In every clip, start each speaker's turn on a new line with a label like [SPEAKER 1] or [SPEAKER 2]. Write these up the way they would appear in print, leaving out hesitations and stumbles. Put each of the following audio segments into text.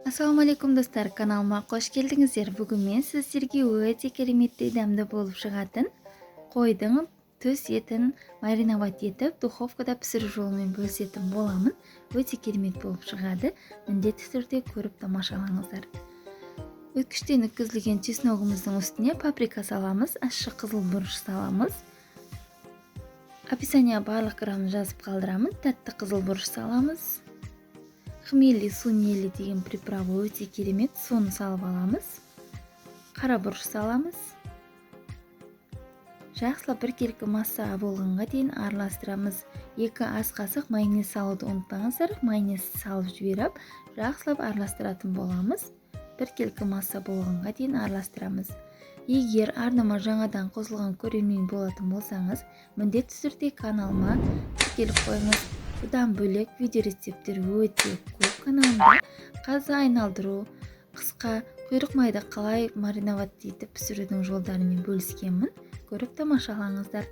[SPEAKER 1] Ассалаумағалейкум, достар! Каналыма қош келдіңіздер. Бүгін мен сіздерге өте кереметтей дәмді болып шығатын қойдың төс етін мариновать етіп, духовкада пісіру жолымен бөлісетін боламын. Өте керемет болып шығады, міндетті түрде көріп тамашалаңыздар. Өткіштен өткізілген чесногымыздың үстіне паприка саламыз, ащы қызыл бұрыш саламыз. Описание барлық грамын жазып қалдырамын. Тәтті қызыл бұрыш саламыз. Хмели сунели деген приправа өте керемет, соны салып аламыз. Қара бұрыш саламыз. Жақсылап біркелкі масса болғанға дейін араластырамыз. 2 ас қасық майонез салуды ұмытпаңыздар. Майонез салып жіберіп, жақсылап араластыратын боламыз. Біркелкі масса болғанға дейін араластырамыз. Егер арнама жаңадан қосылған көрермен болатын болсаңыз, міндетті түрде каналыма тіркеліп қойыңыз. Бұдан бөлек видео рецепттер өте көп каналымда. Қазы айналдыру, қысқа құйрық майды қалай мариновать етіп пісірудің жолдарымен бөліскенмін. Көріп тамашалаңыздар.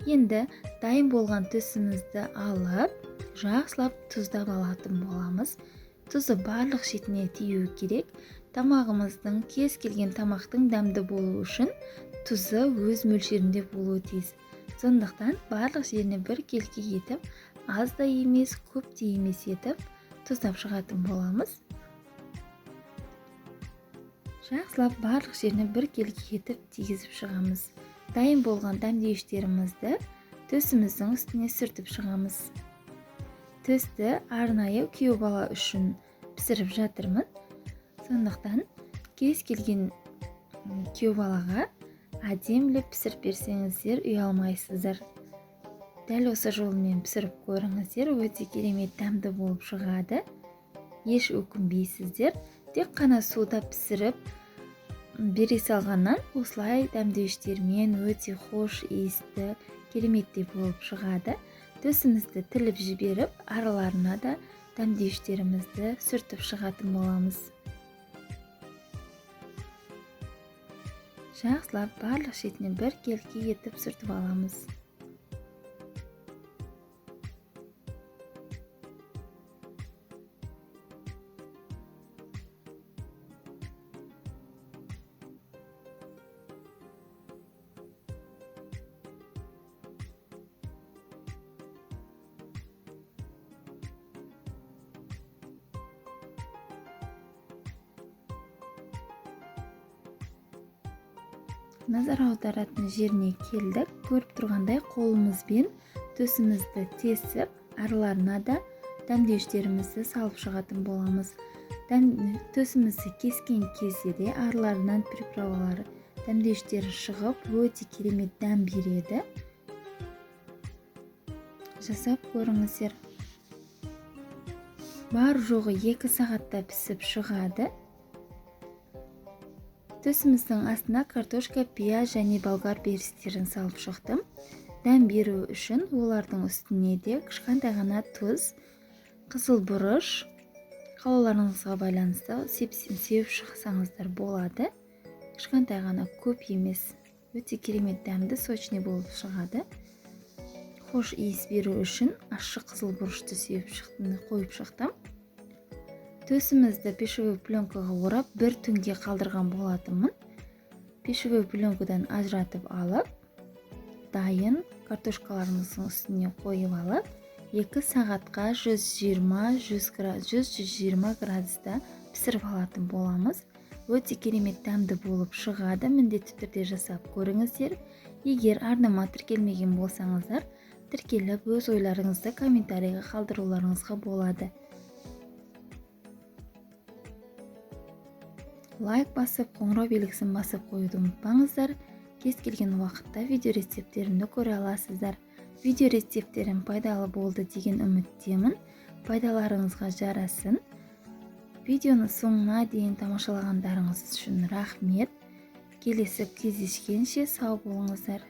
[SPEAKER 1] Енді дайын болған төсімізді алып, жақсылап тұздап алатын боламыз. Тұзы барлық шетіне тиюі керек. Тамағымыздың, кез келген тамақтың дәмді болуы үшін тұзы өз мөлшерінде болуы тиіс. Сондықтан барлық жеріне біркелкі етіп, аз да емес, көп те емес етіп тұздап шығатын боламыз. Жақсылап барлық жеріне біркелкі етіп тигізіп шығамыз. Дайын болған дәмдеуіштерімізді төсіміздің үстіне сүртіп шығамыз. Төсті арнайы күйеу бала үшін пісіріп жатырмын. Сондықтан кез келген күйеу балаға әдемілеп пісіріп берсеңіздер, ұялмайсыздар. Дәл осы жолмен пісіріп көріңіздер, өте керемет дәмді болып шығады. Еш өкінбейсіздер. Тек қана суда пісіріп бере салғаннан осылай дәмдеуіштермен өте хош иісті, кереметтей болып шығады. Төсімізді тіліп жіберіп, араларына да дәмдеуіштерімізді сүртіп шығатын боламыз. Жақсылап барлық шетіне біркелкі етіп сүртіп аламыз. Назар аударатын жеріне келдік. Көріп тұрғандай қолымызбен төсімізді тесіп, араларына да дәмдеуіштерімізді салып шығатын боламыз. Төсімізді кескен кезде де араларынан приправалары, дәмдеуіштері шығып, өте керемет дәм береді. Жасап көріңіздер. Бар жоғы 2 сағатта пісіп шығады. Төсіміздің астына картошка, пияз және болгар перістерін салып шықтым. Дәм беру үшін олардың үстіне де кішкентай ғана тұз, қызыл бұрыш, қалауларыңызға байланысты сеуіп шықсаңыздар болады. Кішкентай ғана, көп емес. Өте керемет дәмді, сочный болып шығады. Хош иіс беру үшін ащы қызыл бұрышты сеуіп шықтым, қойып шықтым. Төсімізді пищевой пленкаға орап, бір түнге қалдырған болатынмын. Пищевой пленкадан ажыратып алып, дайын картошкаларымыздың үстіне қойып алып, 2 сағатқа 120 градуста пісіріп алатын боламыз. Өте керемет дәмді болып шығады, міндетті түрде жасап көріңіздер. Егер арнама тіркелмеген болсаңыздар, тіркеліп өз ойларыңызды комментарийға қалдыруларыңызға болады. Лайк басып, қоңырау белгісін басып қоюды ұмытпаңыздар. Кез келген уақытта видео рецепттерімді көре аласыздар. Видео рецепттерім пайдалы болды деген үміттемін. Пайдаларыңызға жарасын. Видеоны соңына дейін тамашалағандарыңыз үшін рахмет. Келесі кездескенше сау болыңыздар.